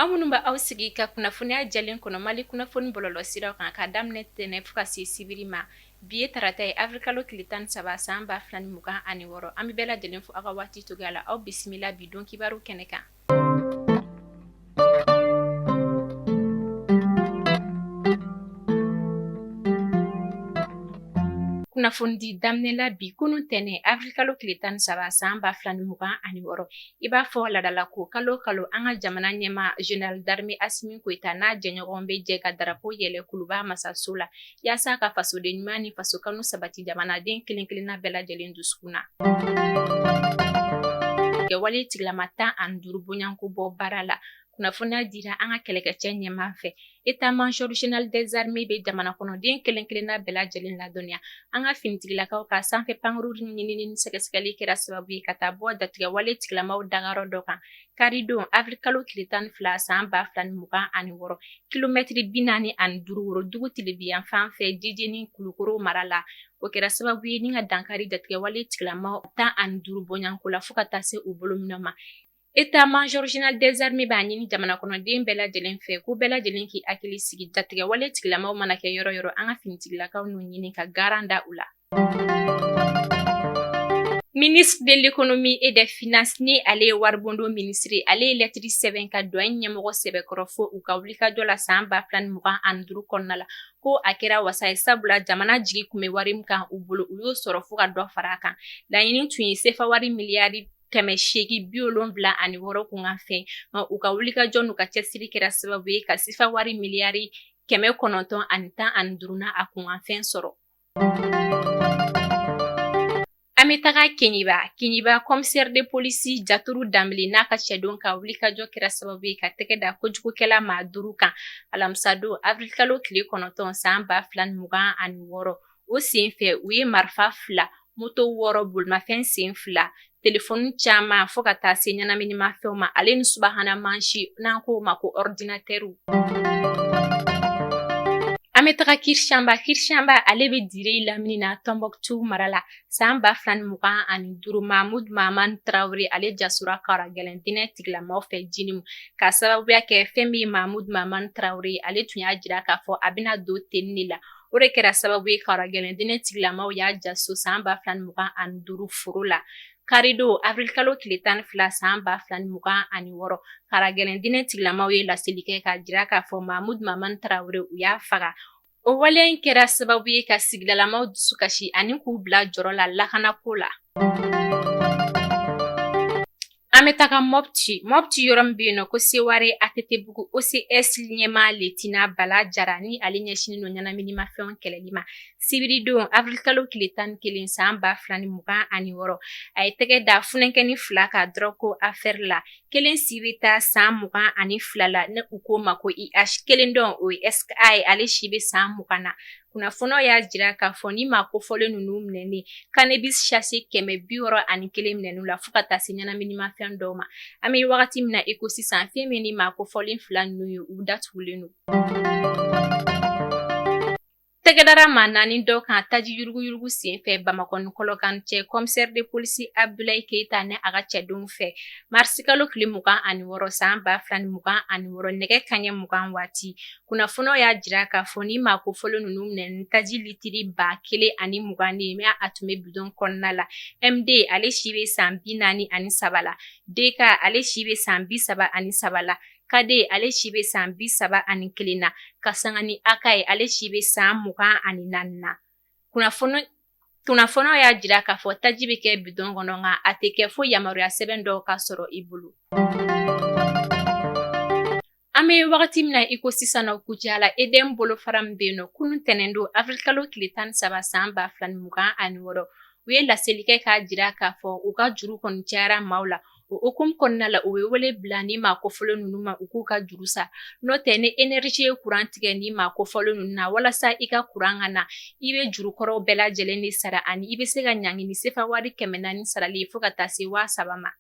Aw minnu bɛ aw sigi ka kunnafoniya jɛlen kɔnɔ Mali kunnafoni bɔlɔlɔ siraw kan ka daminɛ tɛnɛn fo ka se sibiri ma. Bi ye tarata ye avril kalo tile 13 san 2026. An bɛ bɛɛ lajɛlen fo aw ka waati cogoya la. Aw bisimila bi don kibaru kɛnɛ kan. Kunnafonidi daminɛ la bi kunun tɛnɛn avril kalo tile 13 san 2026. I b'a fɔ ladala ko kalo kalo an ka jamana ɲɛmaa général d'armée Asimi Goyita n'a jɛɲɔgɔn bɛ jɛ ka darapo yɛlɛ Kuluba masaso la yaasa ka fasoden ɲuman ni fasokanu sabati jamanaden kelen kelenna bɛɛ lajɛlen dusukun na. Kɛwale tigilama 15 bonyanko bɔ baara la kunnafoniya dira an ka kɛlɛkɛcɛ ɲɛmaa fɛ. État-major général des armées bɛ jamana kɔnɔden kelen kelenna bɛɛ lajɛlen ladɔnniya an ka finitigilakaw ka sanfɛ pankuru ɲinini ni sɛgɛsɛgɛli kɛra sababu ye ka taa bɔ datigɛwale tigilamaw dagayɔrɔ dɔ kan karidon avril kalo tile 12 san 2026 kilomɛtiri 45 worodugu tilebinyanfan fɛ jijeni kulukoro mara la. O kɛra sababu ye ni ka dankari datigɛwale tigilamaw 15 bonyanko la fo ka taa se u bolominɛ ma. État-major général des armées b'a ɲini jamana kɔnɔden bɛɛ lajɛlen fɛ ko bɛɛ lajɛlen k'i hakili sigi jatigɛwale tigilamaw mana kɛ yɔrɔ yɔrɔ an ka finitigilakaw n'u ɲini ka garan da u la. Ministre de l'économie et des finances ni ale ye waribondon minisiri, ale ye lɛtiri sɛbɛn ka douane ɲɛmɔgɔ sɛbɛkɔrɔ fo u ka wulikajɔ la san 2025 kɔnɔna la ko a kɛra wasa ye sabula jamana jigi kun bɛ wari min kan u bolo u y'o sɔrɔ fo ka dɔ fara a kan. Laɲini tun ye sefa wari miliyari 876 kunkanfɛn nka u ka wulikajɔ n'u ka cɛsiri kɛra sababu ye ka sefa wari miliyari 915 na a kunkanfɛn sɔrɔ. An bɛ taga Keɲeba. Keɲeba commissaire de police Jaturu Danbele n'a ka cɛdenw ka wulikajɔ kɛra sababu ye ka tɛgɛ da kojugukɛla maa 5 kan alamisadon avril kalo tile 9 san 2026. O senfɛ u ye marifa 2, moto 6, bolimafɛn sen 2, telefɔni caman fo ka taa se ɲɛnaminimafɛnw ma ale ni subahana mansi n'an k'o ma ko ɔridinatɛriw. An bɛ taga Kirisianba. Kirisianba ale bɛ Dire lamini na Tɔnbɔkutu mara la san 2025. Mahmud Mahamani Tarawele ale jasora karagɛlɛn diinɛ tigilamaw fɛ Jinimu k'a sababuya kɛ fɛn min ye Mahmud Mahamani Tarawele ale tun y'a jira k'a fɔ a bɛna don tenue de la. O de kɛra sababu ye karagɛlɛn diinɛ tigilamaw y'a jaso san 2025 foro la. Karidon avril kalo tile 12 san 2026 karagɛlɛn diinɛ tigilamaw ye laseli kɛ k'a jira k'a fɔ Mahmud Mahamani Tarawele u y'a faga. O waleya in kɛra sababu ye ka sigidalamaw dusukasi ani k'u bila jɔrɔ la lakanako la. An bɛ taga Mɔpti. Mɔpti yɔrɔ min bɛ yen nɔ ko Seware ATT-bugu OCS ɲɛmaa Letina Bala Jara ni ale ɲɛsinnen don ɲɛnaminimafɛnw kɛlɛli ma. Sibiridon avril kalo tile 11 san 2026 a ye tɛgɛ da funankɛnin 2 kan drogue affaire la. Kelen si bɛ taa san 22 la ni u k'o ma ko IH kelen dɔn o ye SKA ye ale si bɛ san 20 na. Kunnafoniw y'a jira k'a fɔ ni maa kofɔlen ninnu minɛnen cannabis sachet 601 minɛn'u la fo ka taa se ɲɛnaminimafɛn dɔw ma. An bɛ wagati min na i ko sisan fɛn min ni maa kofɔlen 2 ninnu ye u datugulen don. Tɛgɛ dara maa 4 dɔ kan taji yuruguyurugu senfɛ Bamakɔ ni Kɔlɔkan cɛ commissaire de police Abdoulaye Keita ni a ka cɛdenw fɛ marisikalo tile 26 san 2026 nɛgɛ kanɲɛ 20 waati. Kunnafoniw y'a jira k'a fɔ ni maa kofɔlen ninnu minɛ ni taji litiri 1020 de ye a tun bɛ bidon kɔnɔna la. MD ale si bɛ san 43 la, DK ale si bɛ san 33 la, KD ale si bɛ san 31 na, ka sanga ni AK ye ale si bɛ san 24 na. Kunnafoniw y'a jira k'a fɔ taji bɛ kɛ bidon kɔnɔ nka a tɛ kɛ fo yamaruya sɛbɛn dɔw ka sɔrɔ i bolo. An bɛ wagati min na i ko sisan nɔ Kucala EDM bolofara min bɛ yen nɔ kunun tɛnɛndon avril kalo tile 13 san 2026 u ye laseli kɛ k'a jira k'a fɔ u ka juru kɔni cayara maaw la. O hukumu kɔnɔna la u bɛ wele bila ni maa kofɔlen ninnu ma u k'u ka juru sa n'o tɛ ni énergie ye kuran tigɛ ni maa kofɔlen ninnu na walasa i ka kuran ka na i bɛ juru kɔrɔw bɛɛ lajɛlen de sara ani i bɛ se ka ɲangi ni sefa wari 400 sarali ye fo ka taa se 3000 ma.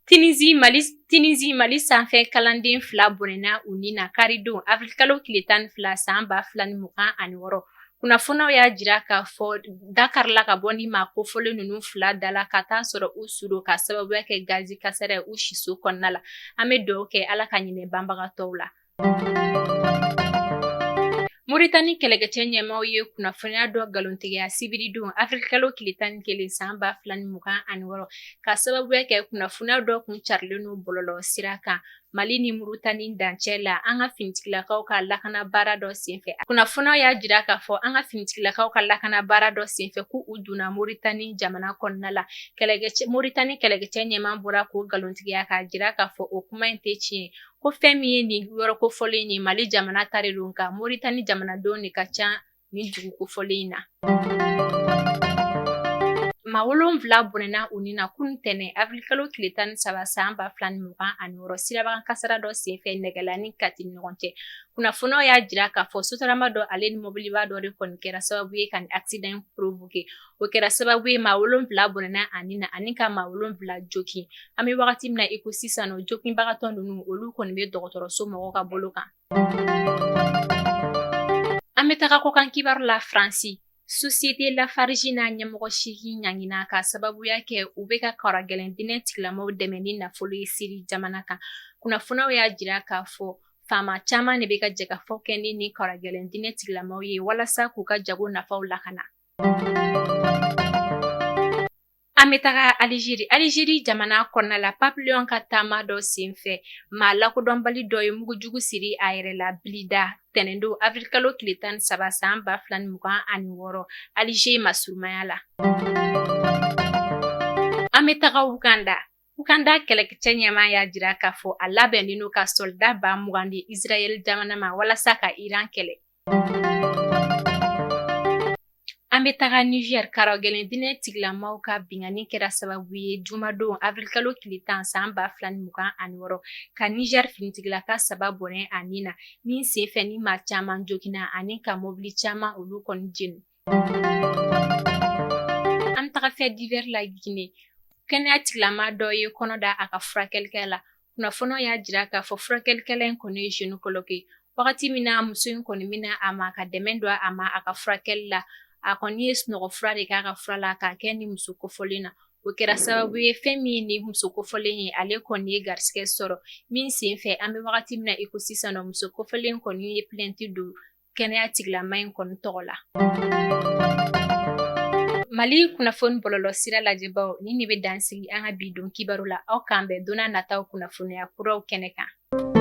Tunisie Mali sanfɛ kalanden 2 bɔnɛna u ni na karidon avril kalo tile 12 san 2026. Kunnafoniyaw y'a jira k'a fɔ dakarila ka bɔ ni maa kofɔlen ninnu fila da la ka taa sɔrɔ u su don ka sababuya kɛ gazi kasara ye u siso kɔnɔna la. An bɛ dugawu kɛ Ala ka ɲinɛ banbagatɔw la. Moritani kɛlɛkɛcɛ ɲɛmaaw ye kunnafoniya dɔ nkalontigiya sibiridon avril kalo tile 11 san 2026 ka sababuya kɛ kunnafoniya dɔ kun carilen don bɔlɔlɔ sira kan Mali ni Mauritanie dancɛ la an ka finitigilakaw ka lakana baara dɔ senfɛ. Kunnafoniyaw y'a jira k'a fɔ an ka finitigilakaw ka lakana baara dɔ senfɛ k'u u donna Mauritanie jamana kɔnɔna la. Mauritanie kɛlɛkɛcɛ ɲɛmaa bɔra k'o nkalontigiya k'a jira k'a fɔ o kuma in tɛ tiɲɛ ye, ko fɛn min ye nin yɔrɔ kofɔlen ye Mali jamana ta de don, nka Mauritanie jamanadenw de ka ca nin dugu kofɔlen in na. Maa 7 bɔnɛna u ni na kunun tɛnɛn avril kalo tile 13 san 2026 sirabakan kasara dɔ senfɛ Nɛgɛla ni Kati ni ɲɔgɔn cɛ. Kunnafoniyaw y'a jira k'a fɔ sotarama dɔ ale ni mɔbiliba dɔ de kɔni kɛra sababu ye ka nin accident in provoquer. O kɛra sababu ye maa 7 bɔnɛna a ni na ani ka maa 7 jogin. An bɛ wagati min na i ko sisan nɔ, joginbagatɔ ninnu olu kɔni bɛ dɔgɔtɔrɔso mɔgɔw ka bolo kan. An bɛ taga kɔkan kibaru la. Faransi Société Lafarge n'a ɲɛmɔgɔ 8 ɲangina ka sababuya kɛ u bɛ ka karagɛlɛn diinɛ tigilamaw dɛmɛ ni nafolo ye Siri jamana kan. Kunnafoniyaw y'a jira k'a fɔ faama caman de bɛ ka jɛkafɔ kɛ ni nin karagɛlɛn diinɛ tigilamaw ye walasa k'u ka jago nafaw lakana. An bɛ taga Alizeri. Alizeri jamana kɔnɔna la, Papillon ka taama dɔ senfɛ, maa lakodɔnbali dɔ ye mugujugu siri a yɛrɛ la Blida tɛnɛndon avril kalo tile 13 san 2026 Alize masurumaya la. An bɛ taga Uganda. Uganda kɛlɛkɛcɛ ɲɛmaa y'a jira k'a fɔ a labɛnnen don ka sɔrɔda 20,000 di Israël jamana ma walasa ka Iran kɛlɛ. An bɛ taga Niger. Karagɛlɛn diinɛ tigilamaw ka binkanni kɛra sababu ye jumadon avril kalo tile 10 san 2026 ka Niger finitigilaka 3 bɔnɛ a ni na, min senfɛ ni maa caman joginna ani ka mobili caman olu kɔni jeni. An bɛ taga fait divers la Guinée. Kɛnɛya tigilama dɔ ye kɔnɔ da a ka furakɛlikɛla la. Kunnafoniyaw y'a jira k'a fɔ furakɛlikɛla in kɔni ye gynécologue ye. Wagati min na muso in kɔni bɛna a ma ka dɛmɛ don a ma a ka furakɛli la, a kɔni ye sunɔgɔ fura de k'a ka fura la k'a kɛ ni muso kofɔlen na. O kɛra sababu ye fɛn min ni muso kofɔlen ye, ale kɔni ye garisigɛ sɔrɔ min senfɛ. An bɛ wagati min na i ko sisan nɔ, muso kofɔlen kɔni ye plainte don kɛnɛya tigilama in kɔni tɔgɔ la. Mali kunnafoni bɔlɔlɔ sira lajɛbaw, nin de bɛ dan sigi an ka bi don kibaru la. Aw k'an bɛn don nataw kunnafoniya kuraw kɛnɛ kan.